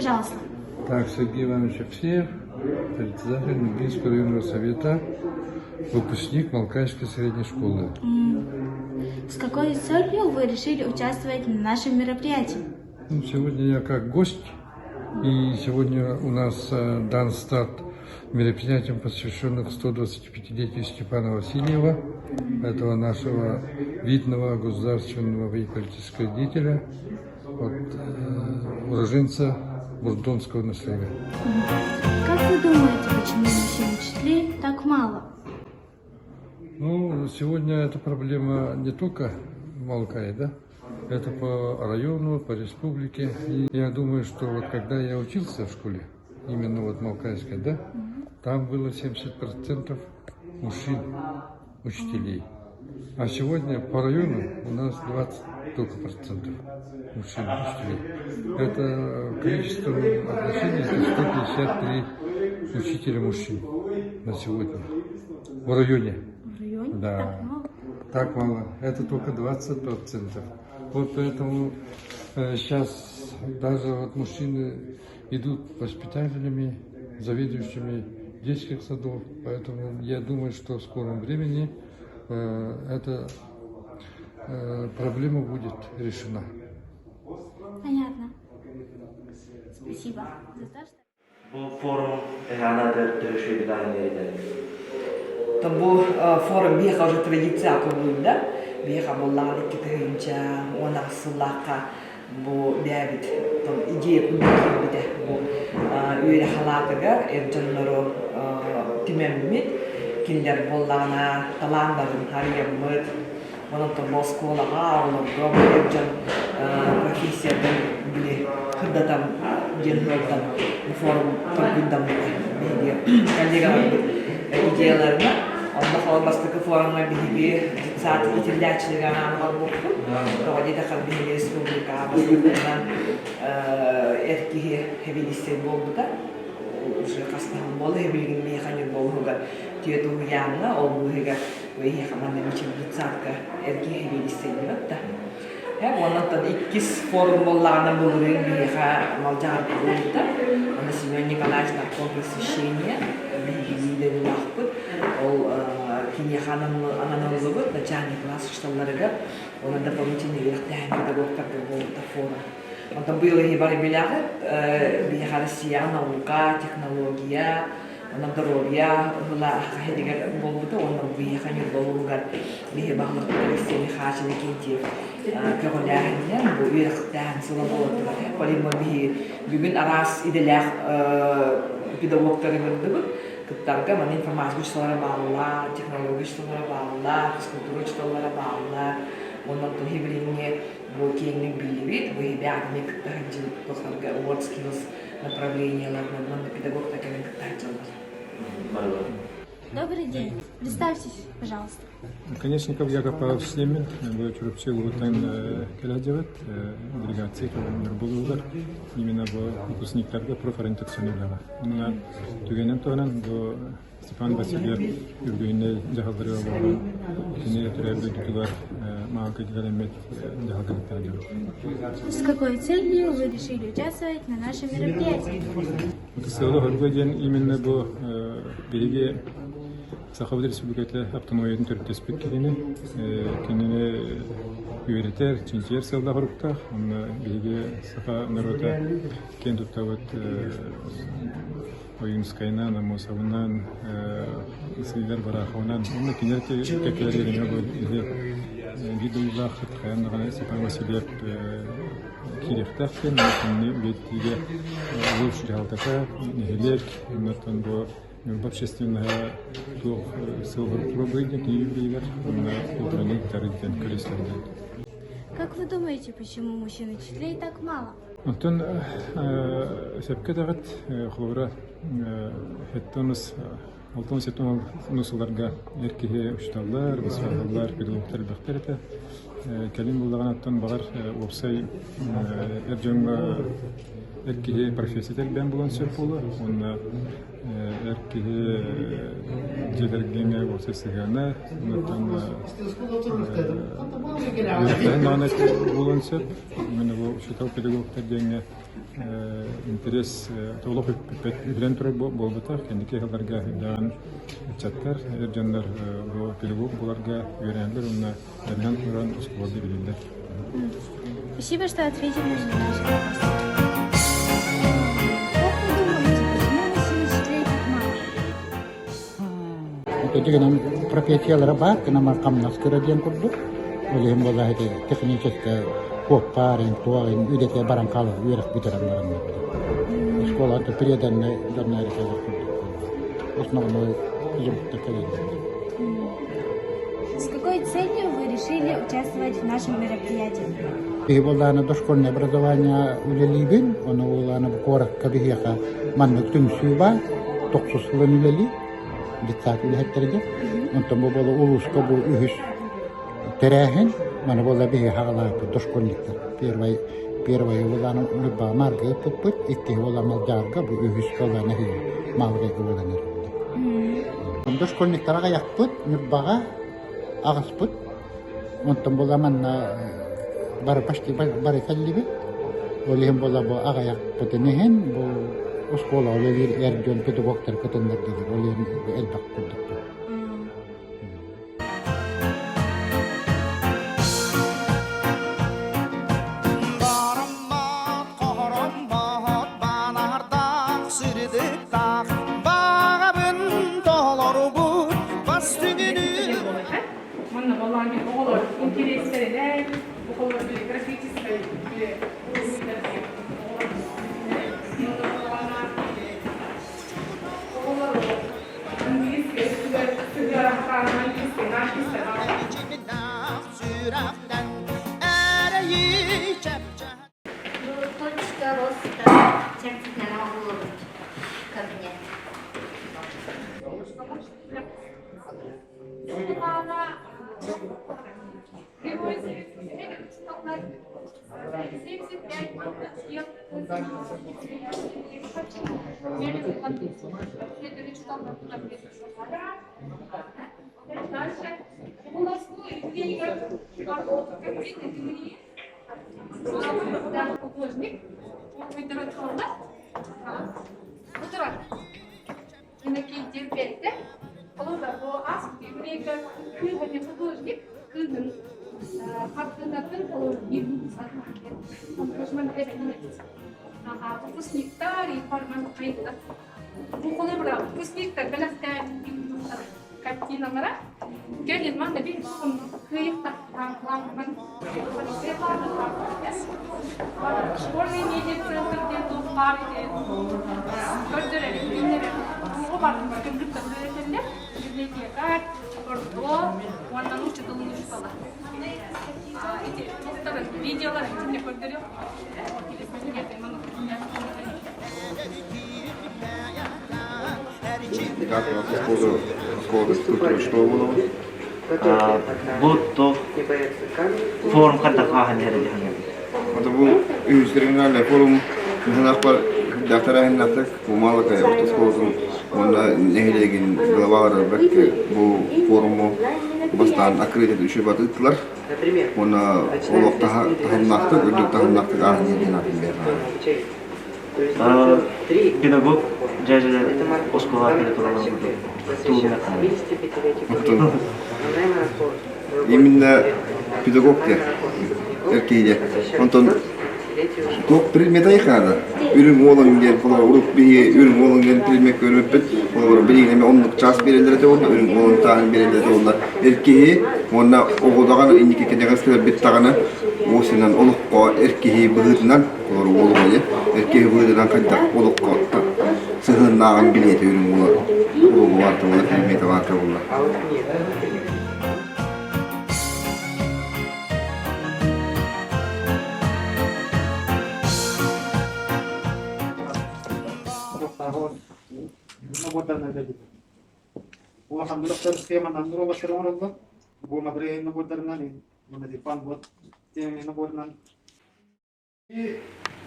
пожалуйста. Так, Сергей Иванович Евсеев, председатель Нюрбинского районного совета, выпускник Малкайской средней школы. С какой целью вы решили участвовать в нашем мероприятии? Ну, сегодня я как гость, и сегодня у нас э, дан старт мероприятиям, посвященных 125-летию Степана Васильева, этого нашего видного государственного и политического деятеля, вот, э, уроженца Бурдонского наследия. Как вы думаете, почему мужчин-учителей так мало? Ну, сегодня эта проблема не только в Малкае, да? Это по району, по республике. И я думаю, что вот когда я учился в школе, именно вот Малкайской, да, там было 70% мужчин, учителей. А сегодня по району у нас 20 только процентов мужчин учителей. Это количество отношений, это 153 учителя мужчин на сегодня в районе. В районе? Да. Так мало? Так мало. Это только 20%. Вот поэтому сейчас даже вот мужчины идут воспитателями, заведующими детских садов. Поэтому я думаю, что в скором времени эта проблема будет решена. Понятно. Спасибо за то, что... Бу форум эһэҕэ төрүшүйбүтаан диэбитэ. Бу форум биһиэхэ уже традиция кубулуйда. Биһиэхэ буоллаҕына 2010 сыллаахха бу бэйэбит идея курдук киирбитэ. Бу үөрэх халаатыгар эр дьоннору түмэммит, кинилэр буоллаҕына талааннарын арыйаммыт, онон бу оскуолаҕа оҕолорго бу эр дьон профессиятын били кырдатан диэн сыалтан бу форум толкуйдаммыта биһиги коллегаларбыт идеяларына. Онно холобур бастакы форумҥа биһиги детсад иитиллээччилэргэ анаан оҥорбуппут. Тоҕо диэтэххэ биһиги республикаҕа бастакынан эр киһи хэбилиссэй буолбута. Уже хастаһын буола билигин миэхэ Ньурба улууһугар түөрт уһуйааҥҥа, ол быыһыгар эһиэхэ манна мичил детсадка эр киһи хэбилиссэй да. Уонна оттон иккис форум буоллаҕына былырыын биһиэхэ Малдьаҕарга буолбута. Онно Семен Николаевич нарком просвещения биһиги лиидэрилаахпыт. Ол киниэхэ ананыллыбыт начальник класс учууталларыгар уонна дополнительный үөрэхтээһин педагогтарга буолбута форум. Онтон быйыл иһи бары билэҕит, биһиэхэ Россияҕа наука, технология, онон доруобуйа ыла хаһыатыгар буолбута уонна биһиэхэ Ньурба улууһугар биһи баһылыкпыт Алексей Михайлович Иннокентьев көҕүлээһининэн бу үөрэхтээһин сыла буолар Полимо биһи бүгүн араас идэлээх педагогтары ыҥырдыбыт кыттарга манна информатика учууталлара бааллар, технология учууталлара бааллар, физкультура учууталлара бааллар уонна онтон билиҥҥи бу киэҥник биллибит бу иһибээх кытта сылдьыбыт туохтарга World Skills направлениеларынан уонна педагогтар кэлэн кытта сылдьаллар. Добрый день. Представьтесь, пожалуйста. Конечников Яков Павлович Семин, бу Чурапчы улуутан кэлэ делегация Ньурбулуугар именно бу выпускниктарга профориентационный үлэҕэ. Онно түгэнин туһунан бу Степан Васильев үбүлүөйүнэй дьаһалларыгар олорон кини төрөөбүт дойдутугар маалыкайга эммит дьаһалга кыттар С какой целью вы решили участвовать на нашем мероприятии? Сыала-соруга диэн именно бу биһиги Сахабыт Республиката автономиятын төрүттэспит киһини, кинини үөрэтэр, чинчийэр сыаллаах-соруктаах. Онно биһиги саха норуота киэн туттабыт Ойуунускайынан, Аммосовынан, Сидор Бараховынан уонна кинилэр кэккэлэригэр эмиэ бу биир дойдулаах хайаан даҕаны Степан Васильев киириэхтээх диэн кинини үлэтиигэ улуус дьаһалтата, нэһилиэк, оннуттан бу Ньурба общественноһа туох сыал-сорук туруорбуй диэн кини юбилейыгар уонна культураны ыытары диэн көрүстэрдэ. Как вы думаете, почему мужчин-учителей так мало? Оттон сөпкө этэҕит, холобура, хэттонус алтан сеттон сылларга эр киһи учууталлар, воспитателлар, педагогтар элбэхтэр этэ. Кэлин буллаҕына оттон баҕар уопсай эр дьоҥҥо эр киһи профессията элбээн буолуон сөп буолуо уонна эр киһи дьиэ кэргэҥҥэ уопсай сыһыана онтон үөрэхтээһин даҕаны буолуон сөп. Именно бу учуутал педагогтар диэҥҥэ. Интерес олох үбүлэн турар буолбатах. Кэнники сылларга даҕан ыччаттар, эр дьоннор бу педагог буоларга үөрэнэллэр уонна дьаныһан туран оскуолада билэллэр. Спасибо, что ответили на наш вопрос. Как вы думаете, почему у России учителей так мало? Итигинэн профессиялара баар, гынан хамнас кыра диэн курдук. Ол иһин буолла ити техническэй куоппаар, туох үлэтэ баран хаалар, үөрэх бүтэрэн баран Школата преданный дьонно эрэ кэлэр курдук. Основной физруктар кэлэллэр. С какой целью вы решили участвовать в нашем мероприятии? Биһи буоллаана дошкольное образование үлэлиибин, ону буоллаана бу куоракка биһиэхэ маннык түмсүү баар, тохсус сылын үлэлии, детсад үлэһиттэригэр. Онтон бу буола улууска бу үһүс тэрээһин, маны буолла биһи хаҕалааппыт дошкольниктар. Первый, первый буоллаана Ньурбаҕа Маарга ыыппыппыт, иккиһи буолла Малдьаарга, бу үһүс буоллаана эһиги Маалыкайга буолан эрэр. Дошкольниктар аҕыйахпыт, Ньурбаҕа аҕыспыт. Онтон була манна бары почти бары кэллибит. Ол иһин була бу аҕыйахпытын иһин бу оскуола үлэлиир эр дьон педагогтар кытыннардылар. Ол иһин элбэх курдукпут. Манна балаҕан оҕолор интириэстэринэн, оҕолор графическай оҕолор английскай сыһыарахтаанан Точка роста чэрчитинэн оҥоһуллубут кабинет. Художник. Утурар. Иннокентий Бельте. Олорор бу ас кыыһа художник кыыһын хартыынатын Выпускниктар и Бу выпускниктар бэлэхтээн картиналара кэлин манна бир Школьный медиа-центр диэн туох баар көрдөрөр, Оҕо бардым кыргыттар үлэлэтэллэр. Библиотекарь, ордо, уонна нуучча тылын учуутала. Ити туохтарын, видеоларын итиннэ көрдөрүөх. Как у нас школа, школа культуры, что было? Бу туох форум хантахааһын Это был региональный форум Мыһынахпар дактараһыннахтык Умалыкай орто оскуолатын уонна нэһилиэгин главалара бэккэ бу форуму бастаан открытие үчүгэй батыттылар уонна олох таһымнаахтык үрдүк таһымнаахтык ааһан диэн атын Педагог дьээдьэлэр оскуолаҕа кэлэ тураллар курдук. Именно педагог диye, эркиһи Онтон туох предмет хаада үрүҥ уолан диэн холобур урут биһи үрүҥ уолан диэн предмет көрбүппүт холобур билигин эмэ оннук чаас биэрэллэр этэ уонна үрүҥ уолан чааһын биэрэллэр этэ уонна эр киһи уонна оҕо даҕаны инники кэнэҕэс кэлэрбит даҕаны уосунан олоххо эр киһи быһыытынан Олор уолугайы эр киһи быһыытынан хайдах олоххо сыһыаннааҕын билиэтэ үрүҥ уола уолу баарта буолла предмета баарта буолла.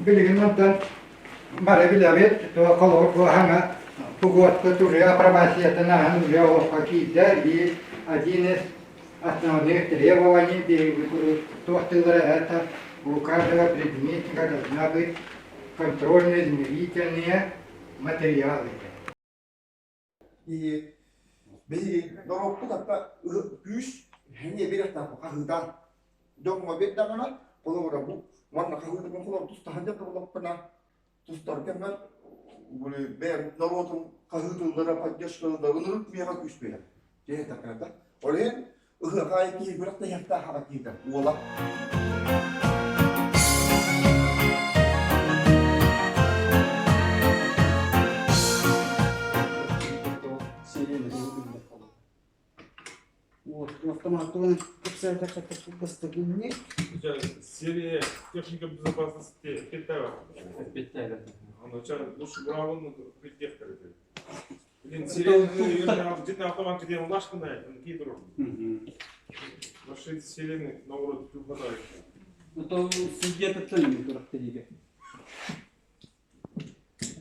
Билигин онтон бары билэбит, холобур бу саҥа погодка туруйа апробациятын ааһан үлэ олоххо киирдэ и один из основных требований туох тыллара это у каждого предметника должна быть. контрольно-измерительные материалы. Биһиги норуоппут атта күүс эмиэ биэрэхтээх хаһыытаан дьоҥҥо биэрдэҕинэ холобура бу манна хаһыытыгын холобур тустаһан дьэ буоллахпына тустар кэммэр бэйэм норуотум хаһыытыллара поддержкалыыллара ынырык миэхэ күүс биэрэр дьэ эттэххинэ да ол иһин ыһыах аайы киһи күрэхтэһиэхтээх аҕа киһитэ уола Вот, автоматун кэпсээтэххэ Серия техника безопасности эппиттээҕэ. Ону билдиэхтэр Блин, сирены где-то автомат где улашкана, кидр. Наши сирены наоборот хватает. Ну то судья таттан турахтыриге.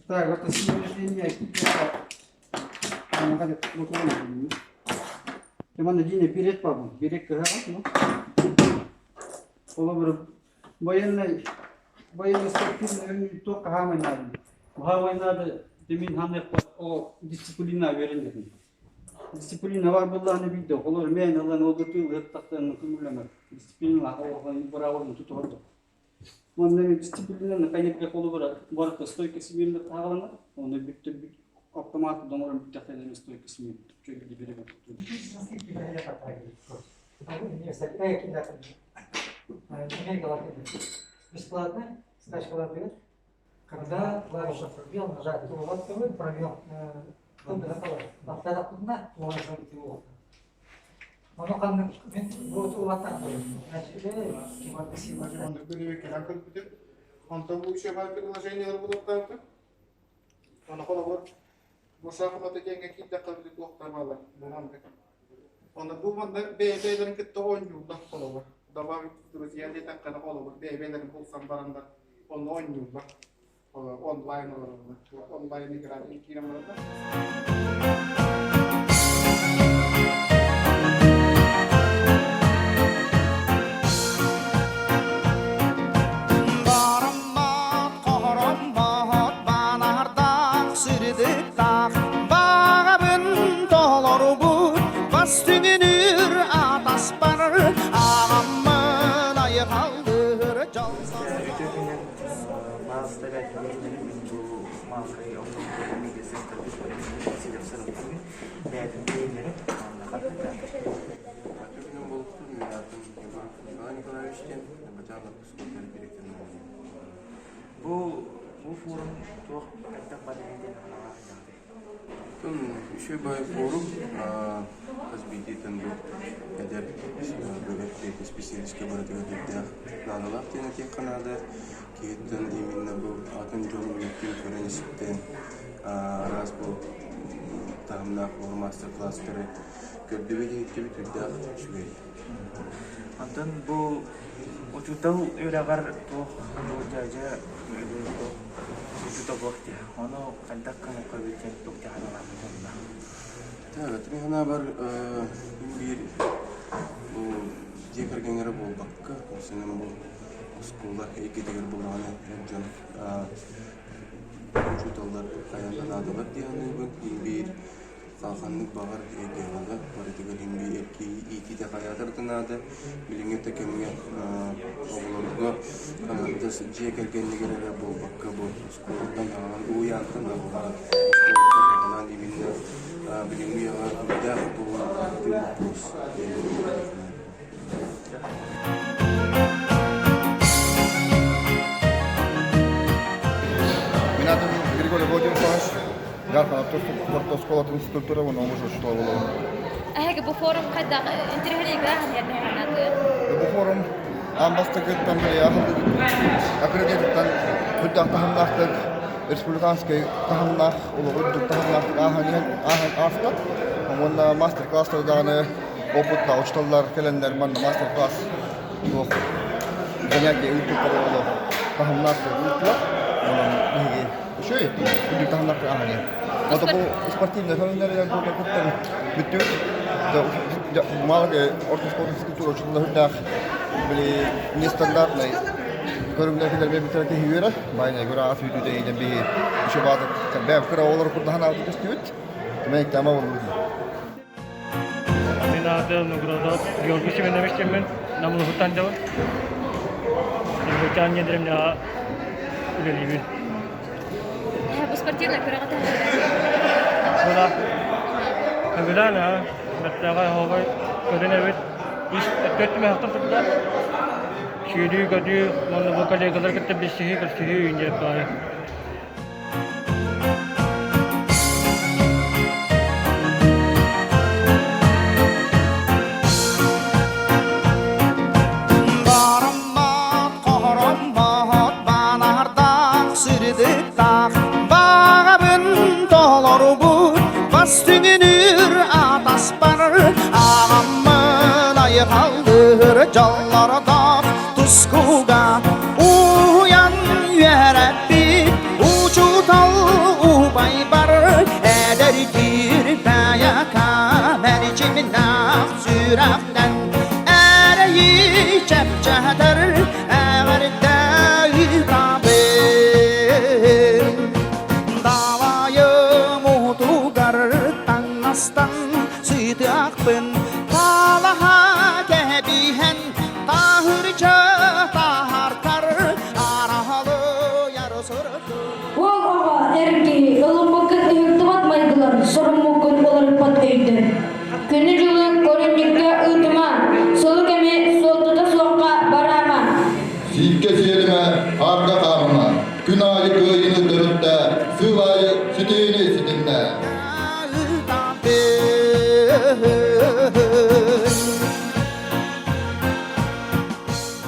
Так, вот сегодняшний день Манна дьиҥэ билет баабын, билет кыһаҕас, ну. Холобур, военный военный спортивный туох хаамай наада. Хаамай наада мин ханыахпар о дисциплина үөрэннэрин. Дисциплина бар буоллаҕына биирдэ холобур мээн ылан ол да тыыл ыһыктахтарына көҥүллэмэр. Дисциплина быраабылын тутуһар Манна дисциплинаны хайыырга холобура барыта стойка смирно таһаҕаланар, онно бүттэ бүт автомат доҥорон бүттэхтэринэ стойка смирно чөйгү беребет. Бесплатно скачкалардыгар, когда клавиша пробел нажать, то вот пробел Баттадахпытына Ону ханнык мин буоту улаатан Онтон бу үчүгэй предложениелар булуохтаахпыт. Ону холобур, бу шахматы диэҥҥэ киирдэххэ били туохтар бааллар бу маннык. Ону бу манна бэйэ-бэйэлэрин кытта оонньууллар холобур. Добавить друзья диэтэххинэ холобур бэйэ-бэйэлэрин булсан бараннар онно оонньууллар. Онлайн олороллор. Онлайн игра киирэн бараллар. Барыммат, хороммот, банардаах, сырдыктаах, баҕабын толорбут, бас түҥүнүр атаспар, аҕаммын айхаллыыр дьол Үтүө күнүн баҕастара мин бу Малкай омук медиа-центрбыт сидеп сырыттым бэйэтин бэйэлэрэ Үтүө күнүн буолуохтун мин аатым Егоров Николай Николаевич диэн Бачаан Лаппусков директорынан Бу бу форум туох хайдах барыһы диэн ханаҕа Оттон үчүгэй баай форум хас биирдиитин бу эдэр бөҕөттөөх исписэлиискэ барытыгар биирдээх наадалаах диэн этиэххэ наада. Киһиттэн именно бу атын дьон үлэтин көрөн-истэн араас бу таһымнаах маастар-класстары көрдүбүт-иһиттибит үрдээх үчүгэй. Онтон бу учуутал үөрэҕэр туох бу дьээдьэ учуутал буолуох дии. Ону хайдах көмөккөбүт диэн туох дьаһаналаахпыт онно. Так, мин санаабар биир бу дьиэ кэргэҥҥэ эрэ буолбакка, осенен бу оскуола эйгэтигэр буоллаҕына эр дьон учууталлар хайаан да наадалар дии саныыбын. Биир Ханнык баҕар эйгэҕэ барытыгар иһин биир киһи иитиитэ хайаатар да наада. Билиҥҥи да кэмҥэ оҕолорго аҥардас дьиэ кэргэнигэр эрэ буолбакка бу оскуолаттан аҕалан уһуйаантан аҕалан оскуолаттан аҕалан именно билиҥҥи үйэҕэ үрдээх тыл боппуруос Мин аатым Григорий Владимирович. Гархан орто оскуолатын физкультура уонна омук учуутала буолабын. Эһиги бу форум хайдах интэриэһинэй Бу форум аан бастакыттан аккредитаттан үрдээх таһымнаахтык республиканскай таһымнаах олоҕу үрдүк таһымнаахтык ааһан ааһан ааста. Уонна мастер-класстары даҕаны опыттаах учууталлар кэлэннэр манна мастер-класс туох занятие ыыппыттара олох таһымнаахтык ыыттылар. Онон биһиги үчүгэй үрдүк таһымнаахтык ааһан иһэр. Ото бу спортивнай көрүҥнэригэр кыттан бүттүбүт. Мало орто школа физкультура учууталлардаах били нестандартный Көрүҥнэр кэлэр бэйбиттэрэ киһи үөрэр. Майна көрө ас үүтүтэ иинэн биһи үчү баата бэм кыра оҕолор курдахан ааты көстүбүт. Тимэ тама болбут. Мин аатым Нугродов Георгий Семенович диэммин Намылыһыттан дьабын. Ньурбачаан диэн дэриэбинэҕэ үлэлиибин. Бу спортивнай күрэҕи Була. Көбүлээн аа, бэртээҕэ оһоҕой көрүн эбит. Ис өттүмэхтэн турда. Сүүрүү-көтүү уонна бу коллегалар кытта билсиһии, көрсүһүү үүннэрip баҕайы. Барыммат, хороммот, банардаах, сырдыктаах, баҕабын толорбут, бас түҥүнүр атаспар, аҕаммын айхаллыыр дьоллордоох тускуга уһуйан үөрэппит учуутал убайбар эдэр киирбэйэка мэрчимнээх сүрэхтэн эрэйи чэпчэтэр эҕэрдэ ыытабын далайым уутугар таҥастан сытыахпын талаһа кэбиһэн таһырдьа таһартар араһалыйар Уол оҕо, эр киһи ылыммыккын ыһыктыбат майгылар, соруммуккун уларыппат өйдөр. Күнү-дьылы көрүнньүккэ ыытыма, сылы кэми суолтата суохха бараама. Сииккэ сиэлимэ, хаарга хаамыма, күн аайы кыайыыны төрүттээ, сыл аайы ситиини ситимнээ.